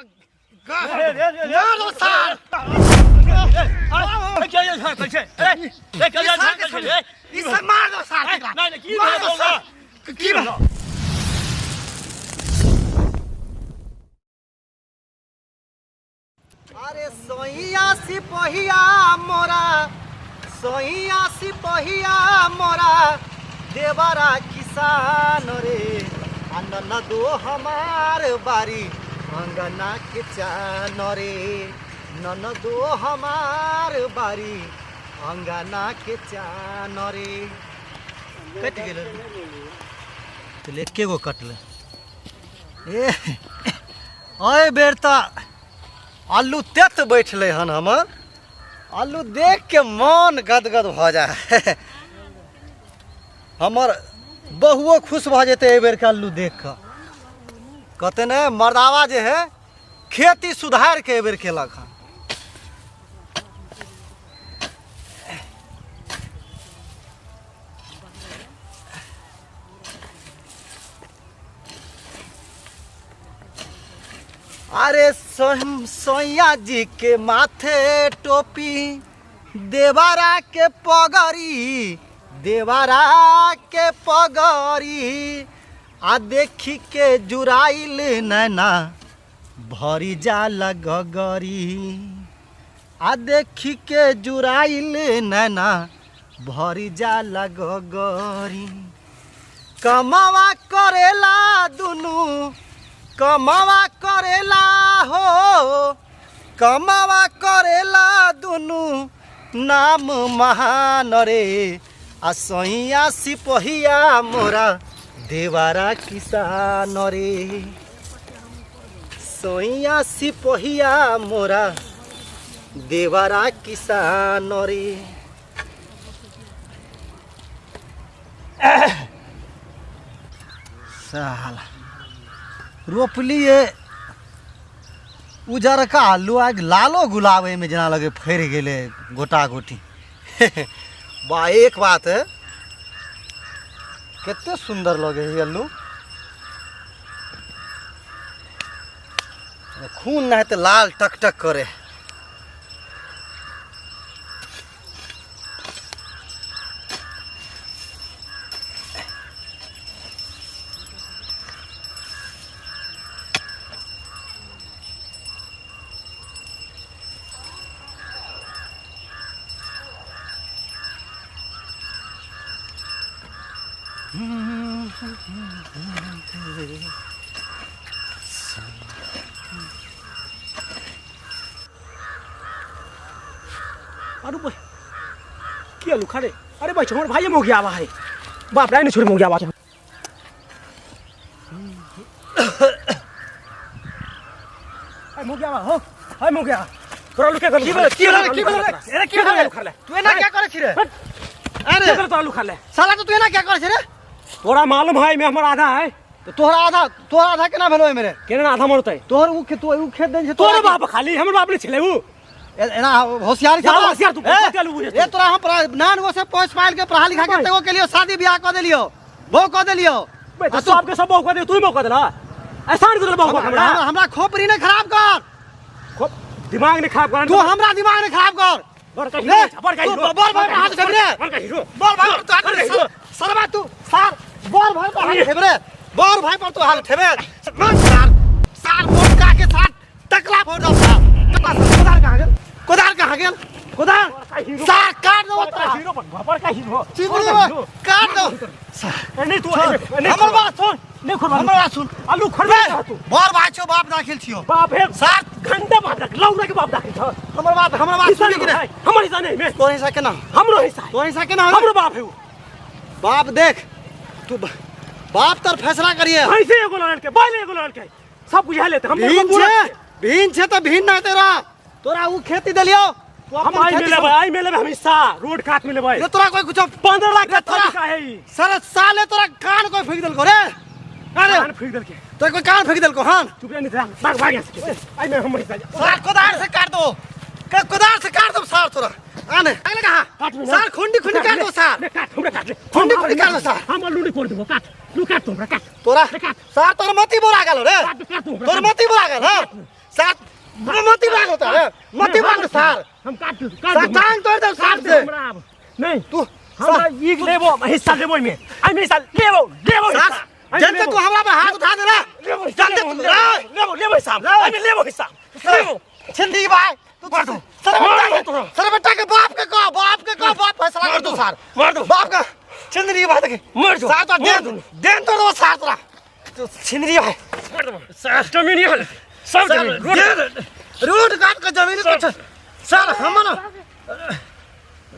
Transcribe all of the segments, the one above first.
मार दो सार। ई सब मार दो सार एकरा। मार दो सार। की भेलो? अरे सोइया सिपहिया मोरा, सोइया सिपहिया मोरा देवरा किसान रे, आ ननदो हमार बारी अंगना के चान रे, ननदो हमार बारी अंगना के चान रे। कटि गेलै तऽ एके गो कटलै। ए एहि बेर तऽ आलू तेत बैठलै हन, हमर आलू देख के मन गदगद भऽ जाइ। हमर बहुओ खुश भऽ जेतै एहि बेरके आलू देख कऽ। कहतै ने मर्दावा जे है खेती सुधारि के एहि बेर केलक हन। अरे सैया जी के माथे टोपी, देवारा के पगड़ी, देवारा के पगड़ी, आ देखी के जुराइल नैना भरी जाला गगरी, आ देखी के जुराइल नैना भरी जाला गगरी। कमावा करेला दुनू, कमावा करेला हो, कमावा करेला दुनू नाम महान रे, आ सैया सिपहिया मोरा देवारा किसान रे, सैया सिपहिया मोरा देवारा किसान रे। साला रोपलिए उजरका आलू, आग लालो गुलाब एहिमे जेना लगे फड़ि गेलै गोटा गोटी। बा एक बात है, कते सुंदर लगे है आलू, खून नहीं तो लाल टक टक करे। अरे भाई की आलू खा रे? अरे भाई छोड़ भाई, मोगिया आवा है बाप रे, नहीं छोड़ मोगिया आवा। अरे मोगिया आवा हो, अरे मोगिया तोरा लुके कर की भेलै? की भेलै? की भेलै? अरे की भेलै? तू एना क्या करै छी रे? अरे के तोरा लुखा ले साला, तो तू एना क्या करै छी रे? तोरा मालूम है में हमर आधा है। तो तोहरा आधा, तोहरा आधा केना भेलो मेरे? केना आधा मरतै? तोहर उ खेत, उ खेत देन छै तोरे बाप, खाली हमर बाप नहीं छलै उ। एना होशियारी जा होशियार तू, ए, कते आलू बुझे ए तोरा हम नान गो से पोस पाल के पढ़ा लिखा के भाई। तेगो के लिए शादी ब्याह क देलियो, बहु क देलियो। बे तो सबके सब बहु कह दे, तू ही मौका देला, एहसान कर देला बहु हमरा। हमरा खोपड़ी ने खराब कर, खोप दिमाग ने खराब कर तू हमरा दिमाग ने खराब कर। बड़ का ले, हीरो, बड़ का तू हीरो, बड़ भाई पर हाथ उठेबे रे। बड़ का हीरो, बड़ भाई पर तू हाथ बड़ का उठेबे। हीरो। सरवा तू सार, बड़ भाई पर हाथ उठेबे रे, बड़ भाई पर तू हाथ उठेबे। सार सार मोटका के साथ टकला फोड़ दो सार। टकला सार, कोदार कहाँ गेल? कोदार कहाँ गेल? कोदार सार काट दो बड़ का तोरा। हीरो, बड़ का हीरो, चिंगुड़ी बड़ का हीरो। काट दो। ए, नहीं तू नहीं हमर बात सुन, नहीं खोल, हमर बात सुन। आलू खरबे तू बड़ भाई छौ, बाप दाखिल छियो। बाप हे सार घंटा बाद रख लौड़ा के बाप दाखिल छ। हमर बात, हमर बात हिस्सा सुनी कि नहीं नहीं? हमर हिस्सा नहीं में। तोर हिस्सा केना? हमरो हिस्सा है। तोर हिस्सा केना? हमरो बाप है उ। बाप देख तू बाप तर फैसला करिए। भैंसे एगो लड़के, बैल एगो लड़के, सब बुझा लेते हम। भीन छे, भीन छे त भीन ना तेरा, तोरा उ खेती देलियो तू हम अपन आई खेती मिले भाई, आई मिले हम हिस्सा रोड काट मिले भाई। रे तोरा कोई कुछ 15 लाख का तोरा- था है ई। सर साले तोरा कान कोई फेंक देलको रे। अरे कान फेंक देलके। तोरा कोई कान फेंक देलको? हां चुप रह, नहीं भाग भाग यहाँ से। आई में हम हिस्सा सार कोदार से काट दो, कोदार से काट दो सार तोरा। आने अगले कहां काट में ना। सार खुंडी खुंडी काट दो सार। ले काट हमरा, काट ले खुंडी खुंडी काट दो सार। हम आलू नहीं फोड़ देबो, काट लू, काट तू हमरा, काट तोरा ले काट। सार तोर मती बोरा गेलो रे। काट काट तू हमरा, तोर मती बोरा गेल। हां साथ मती बाग होता रे मती बाग सार हम काट दू काट सार दू टांग तोड़ दे सार से हमरा आब नहीं तू हमरा ई लेबो हिस्सा लेबो एहिमे एहिमे हिस्सा लेबो लेबो सार हिस्सा एहिमे जनते लेबो। तू हमरा पर हाथ उठा दे रे लेबो हिस्सा, जनते लेबो, तू रे लेबो लेबो हिस्सा एहिमे लेबो हिस्सा लेबो छिंदी भाई तू मार दो। सर मार बेटा दो तोरा। सर बेटा के बाप के कह बाप के कह बाप फैसला कर दो सार मार दो। बाप का छिंदी भाई देखे मार दो। सार तो मार देन दो। देन तोड़ दो सार तोरा तू छिंदी भाई मार दो। जमीन यहाँ सब सर जमीन रोड देन रोड काट के जमीन कुछ सर हम ना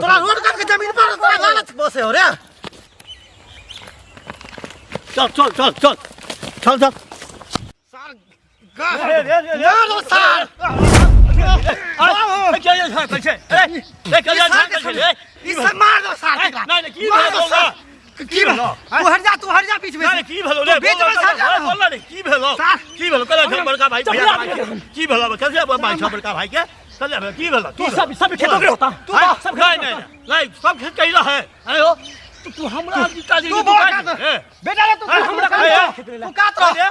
तोरा रोड काट के जमीन पर तोरा लालच बसे हो रे चल चल चल चल चल चल सार मार दो सार ई सब मार दो सार नहीं, नहीं, की मार दो भेलो सार की भेलो तू हट जा तू हट जा बीच में से। की भेलो रे तू बीच में सर जा बोल रे की भेलो सार। की भेलो कला छौ बड़का भाई चल, भैया चल, के की भेलो कैसे भाई छौ बड़का भाई के कला की भेलो तू सब सब खेतों के होता तू हाँ, सब नहीं नहीं नहीं सब खेत कैला है अरे हो तू तू हमरा पिताजी तू के बोल दुकान का है बेटा रे तू हाँ, हमरा हाँ, का हाँ, तू कात रह अरे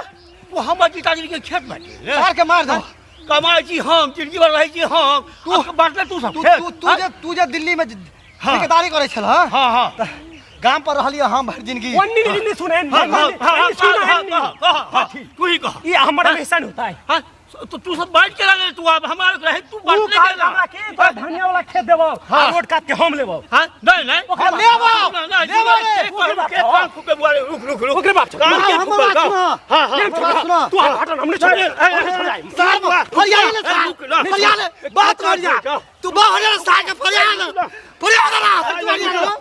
तू हमरा पिताजी के खेत में रे सार के मार दो कमाई छी हम जिंदगी भर रहै छी हम तू- तू बांटले तू सब तू खेत तू तू जे तू जे दिल्ली में हाँ। ठेकेदारी करै छल हां हाँ हाँ गाम पर रहलियै हम भरि जिंदगी ओन्नी नहीं सुने हाँ हाँ हाँ हाँ हाँ हाँ हाँ तू ही कह ये हमारा हिस्सा नहीं होता है हाँ तो तू सब बांट के रहे तू अब हमारे रहे तू ऊ बांटले कहल के ना हमरा के तो धनिया वाला खेत देबो हाँ। रोड काट के हम लेबो हाँ नहीं नहीं ओकरे लेबो, ना, ना, लेबो रे। के कान- के कान फूके बुआ रे, रुक रुक रुक ओकरे बाप छौ। कान के हाँ, हमर फूके, बात सुनो। हाँ हाँ नहीं, हमर बात सुनो। तू हाथ हटा हमने छोड़ नहीं, नहीं, छोड़ सार फरिया ले सार रुक ना। फरिया ले बात कर जा तू बाहर ले सार के फरिया ले फरिया ले ना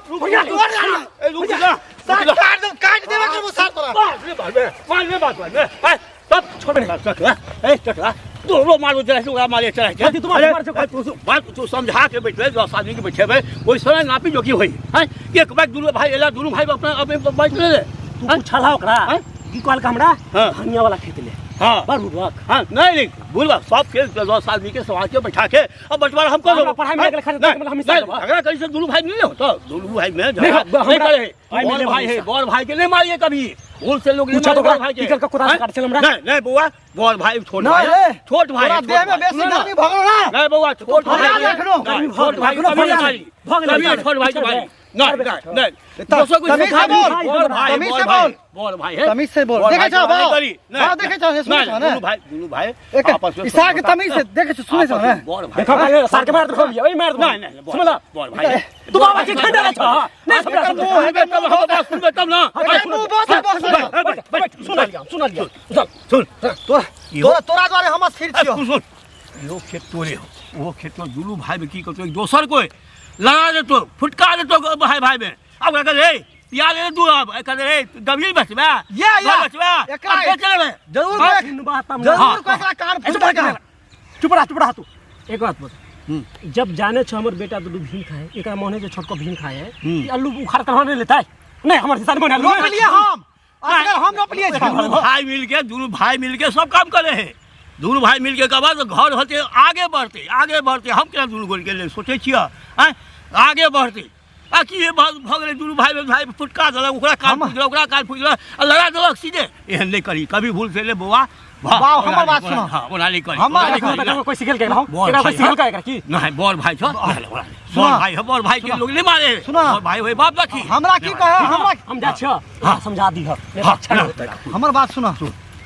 तू फरिया ले फरिया ले। तू फरिया ले ए, रुक ना सार काट दे काट देबे करबो सार तोरा बात रे बात रे बात रे बात रे ए तब छोड़ बे चटवा ए चटवा तोरो मारो चढ़ा ओकरा मारे चढ़ा के अरे, तुम्हारे मारे अरे, तू बात तू समझा के बैठबे 10 आदमी के बैठेबे ओहि समय नापी जोखी होई हैं एक बार दुनू भाई एला दुनू भाई अपना अपने बैठ ले तू पूछला ओकरा हाँ? की कहल का हमरा हाँ। धनिया वाला खेत ले हाँ बड़ बुड़बक हाँ नहीं नहीं भूल बा सब के 10 आदमी के समाज के बैठा के अब बंटवारा हम कर हमरा पढ़ाई में लगल खातिर नहीं, मतलब हम हिस्सा नहीं, देबा। झगड़ा करी से दुनू भाई नहीं होता दुनू भाई में झगड़ा नहीं, हमरा- नहीं करे भाई में बड़ लेबो भाई है हिस्सा। बड़ भाई के नहीं मारिए कभी भूल से लोग नहीं पूछा मारे तो बड़ ओकरा, भाई के की करके कुदाल से हैं? काट छल हमरा? नहीं नहीं बउआ बड़ भाई छोट नहीं भाई रे छोट भाई तोरा है, देह छोट में भाई। बेसी ना, ना, गर्मी भगल ना नहीं बउआ छोट भाई फरिया है। देखनो। नहीं, छोट भाई भगलो, कभी नहीं भगलो, मारी भगलो, कभी भगलो, छोट भाई के भगलो, मारी नहीं भगलो, नहीं नहीं दोस्तों को तमीज से बोल, बड़ भाई तमीज बड़ से भाई बोल। बड़ भाई है तमीज से बोल। बड़ देखे भाई छौ, के बाव। करी। नहीं, बाव देखे छौ, सुनै नहीं, छौ ने? दुनू भाई दुनू भाई एक आपस में ईसा के तमीज से देखे छौ सुनै छौ ने बड़ भाई देखो भाई सार के मार दो ओई मार दो नहीं नहीं बड़- सुनला बड़ भाई है। तू बाबा के ठंडा छ नहीं समझा एकर मुंह सुनबे तब हम बात सुनबे तब ना एकर मुंह बहुत है, बहुत है। बैठ, बैठ, बैठ, सुना लिया सुना लिया चल सुन तोरा तोरा तोरा द्वारे हम स्थिर छियो तू सुन इहो खेत तोरे हो ओहो खेत तो दुनू भाई में की करतो एक दोसर कोई लगा देतो फुटका देतो भाई भाई में अब कह रे यार रे दू अब कह रे दबिल बचबा या। बचबा एकरा- अब बेच लेबे जरूर हाँ, देख बात हम जरूर कोई एकरा कान ऐसे फूट बात चुप रह चुप रह तू एक बात बता जब जाने छो हमर बेटा दुनू भीम खाए एकरा मन है जे छोटको भीम खाए है ई अल्लू उखाड़ कर नहीं लेता है नहीं हमर हिस्सा नहीं बना रोप लिए हम अगर हम रोप लिए छौ दुनू भाई मिलके दुनू भाई मिलके सब काम करे है दुनू भाई मिलके के बाद घर होते आगे बढ़ते आगे बढ़ते हम केना दुनू गोल के लेल सोचै छियै आँय आगे बढ़ते आ की हे भऽ भऽ गेलै दुनू भाई भाई फुटका देलक ओकरा कान फुटि गेल ओकरा कान फुटि गेल आ लड़ा देलक सीधे एहन नहि करी कभी भूल से ले बौआ वाह, बाउ, ओना हमर नहि, बात सुनो। हाँ ओना नहि करी हमर ओना नहि करी, एकरा कोई सिखल के एकरा बड़ एकरा कोई भाई सिखल का एकरा की नहीं बड़ भाई छो नहीं, नहीं, नहीं। सुनो। बड़ भाई है बड़ भाई के लोग नहीं मारे सुनो। बड़ भाई होय बाप लखी हमरा की कहे हमरा हम जा छियो समझा दी ह हाँ, अच्छा ना। होता हमर बात सुनो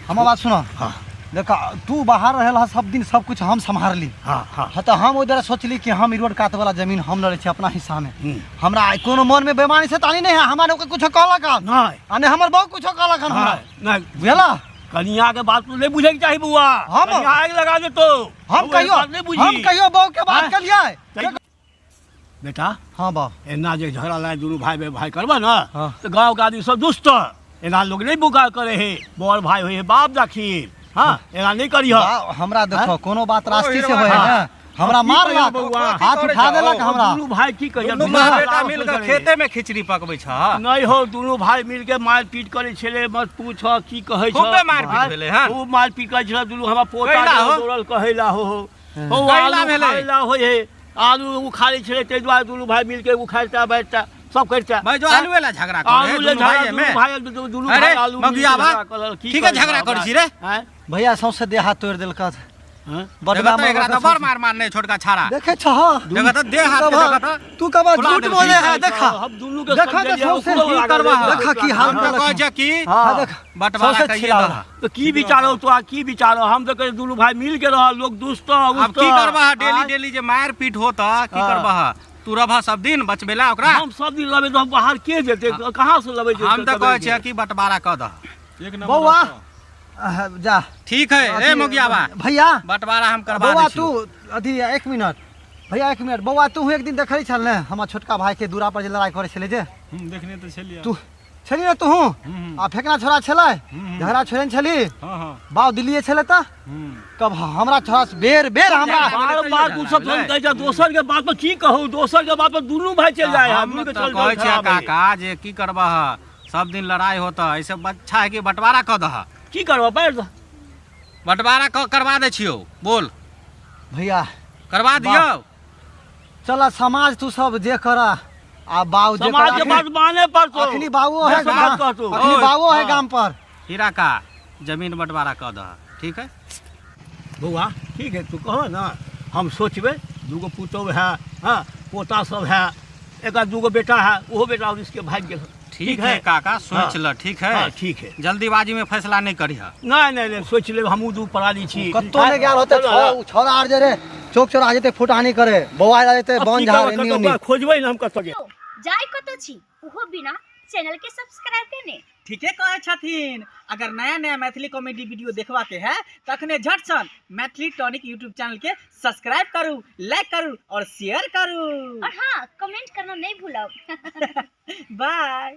हमर बात सुनो हाँ। देखा तू बाहर रहल सब दिन सब कुछ हम सम्हारली हाँ हाँ हाँ तो हम ओहि द्वारा सोचली कि हम ई रोड कात वाला जमीन हम लड़े छी अपना हिस्सा में हम्म। हमरा आइ कोनो मन में बेमानी से तानी नहीं है हमारे ओके कुछो कहलक हन नहीं आ नहीं हमर बहू कुछो कहलक हन हमरा नहीं नहीं बुझला कनिया के बात तो नहीं बुझे के चाही बुआ कनिया आग लगा दे तो हम कहियो नहीं बुझी हम कहियो बहू के बात हाँ? कलिए बेटा हाँ बा एना जे झगड़ा लाए दुनू भाई में भाई करबा ना हाँ। तो गांव के आदमी सब दुष्ट एना लोग नहीं बुका करे हे बड़ भाई होए हे बाप दखिन हाँ एना नहीं करी बा, हमरा देखो कोनो बात रास्ते से होए हाँ। ना हमरा की मार कहियो लाख बौआ? हाथ उठा देलक हमरा दुनू भाई की कहियो दुनू बाप बेटा मिल के खेते में खिचड़ी पकबै छ नहीं हो दुनू भाई मिल के मारपीट करे छले मत पूछ की कहै छ खूबे मारपीट भेलै हन। खूब मारपीट करै छले दुनू हमरा पोता कैला हो? दौड़ल कहैला हो हो हो कैला आलू भेलै? खाइला होइ हे आलू उखाड़ै छलै ताहि दुआरे दुनू भाई मिल के उखाड़ता बैठता सब करिता भाई जो आलू वाला झगड़ा करे आलू ले दुनू झगड़ा भाई दुनू में भाई दुनू अरे, भाई आलू मिल के मगियाबा, झगड़ा करल, की ठीक है करी झगड़ा हमरा? करै छी रे आँय? भैया सौंसे देह हाथ तोड़ि देलक हाँ? बटवा देखऽ तऽ एकरा तऽ बड़ मार मारने छोटका छाड़ा। देखे छह। देखऽ तऽ देह हाथ के देखऽ तऽ। तू कबा फुला झूठ देलकै। बोले है, देखा। हम दुनू के देखा समझलियै, तऽ सौंसे ओकरो की लागल करबह? रहै। देखा की हाल हम तऽ कहै छियै कि हाँ, देख। बंटवारा सौंसे कहिए छिला दह। तऽ की विचारो तोरा, की विचारो? हम तऽ कहै दुनू भाई मिल के रह, लोग दुष्ट। आब की करबह? डेली डेली जे मारि पीट होत, की करबह? तू रहबह सब दिन बचबेला ओकरा? हम सब दिन लेबै तऽ हम बाहर के जेतै? कहाँ से लेबै? हम तऽ कहै छियै कि बंटवारा कऽ दह। बौआ, जा। ठीक है रे मोगियाबा। भैया। बंटवारा हम करबा बौआ दै तू छियौ। अथी, एक मिनट भैया, एक मिनट। बौआ, तू एक दिन देखै छल ने हमर छोटका भाई के दूरा पर जे लड़ाई करै छलै जे? देखने तऽ छलियै। तू छली ने तू? आ फेकना छोड़ा छलै, झगड़ा छोड़ने छली। हाँ। बाउ दिल्लीए छलै तऽ कब हमरा छोड़ा से बेर बेर हमरा बार बार तू सब हम कहै छै, दोसर के बात पर की कहू? दोसर के बात पर दुनू भाई चलि जाए है। हम दुनू के तऽ चल कहै छियै खराब है। काका, जे की करबह, सब दिन लड़ाई होता, ऐसे अच्छा है कि बंटवारा कऽ दह। की करबह? बैठ जा। बंटवारा करवा दै छियौ, बोल। भैया। करवा दियौ। चल, समाज तू सब जे कर आ बाउ जे समाज के बात माने पड़तो। अखनी बाबू है। समाज कहतो। अखनी ओए, बाबू है हाँ। गाम पर। हीरा का जमीन बंटवारा कऽ दह, ठीक है? बौआ, ठीक है, तू कह ना, हम सोचबै। दूगो पुतोह है, हाँ, पोता सब है, एक दूगो बेटा है, ओहो बेटा इसके भागि गेल। ठीक है काका, सोच ल, ठीक है? हाँ, ठीक है। जल्दीबाजी में फैसला नहीं करिह। नहीं नहीं नहीं, सोच लेब, हमहूँ दू पराली छी। कत्तो ने गेल होते। छौड़ा आर जे रे चौक चौरा जेते, फुटानी करे बौआ जेते अब बन की झाड़ करब? एनी कतौ ओनी। ओकरा खोजबै ने हम कतऽ गेल। जाय कतऽ छी ओहो बिना चैनल के सब्सक्राइब केने? ठीके कहै छथिन। अगर नया नया मैथिली कॉमेडी वीडियो देखबाके है तखने झटसन मैथिली टॉनिक यूट्यूब चैनल के सब्सक्राइब करू, लाइक करू और शेयर करू। और हाँ, कमेंट करना नहीं भूलब। बाय।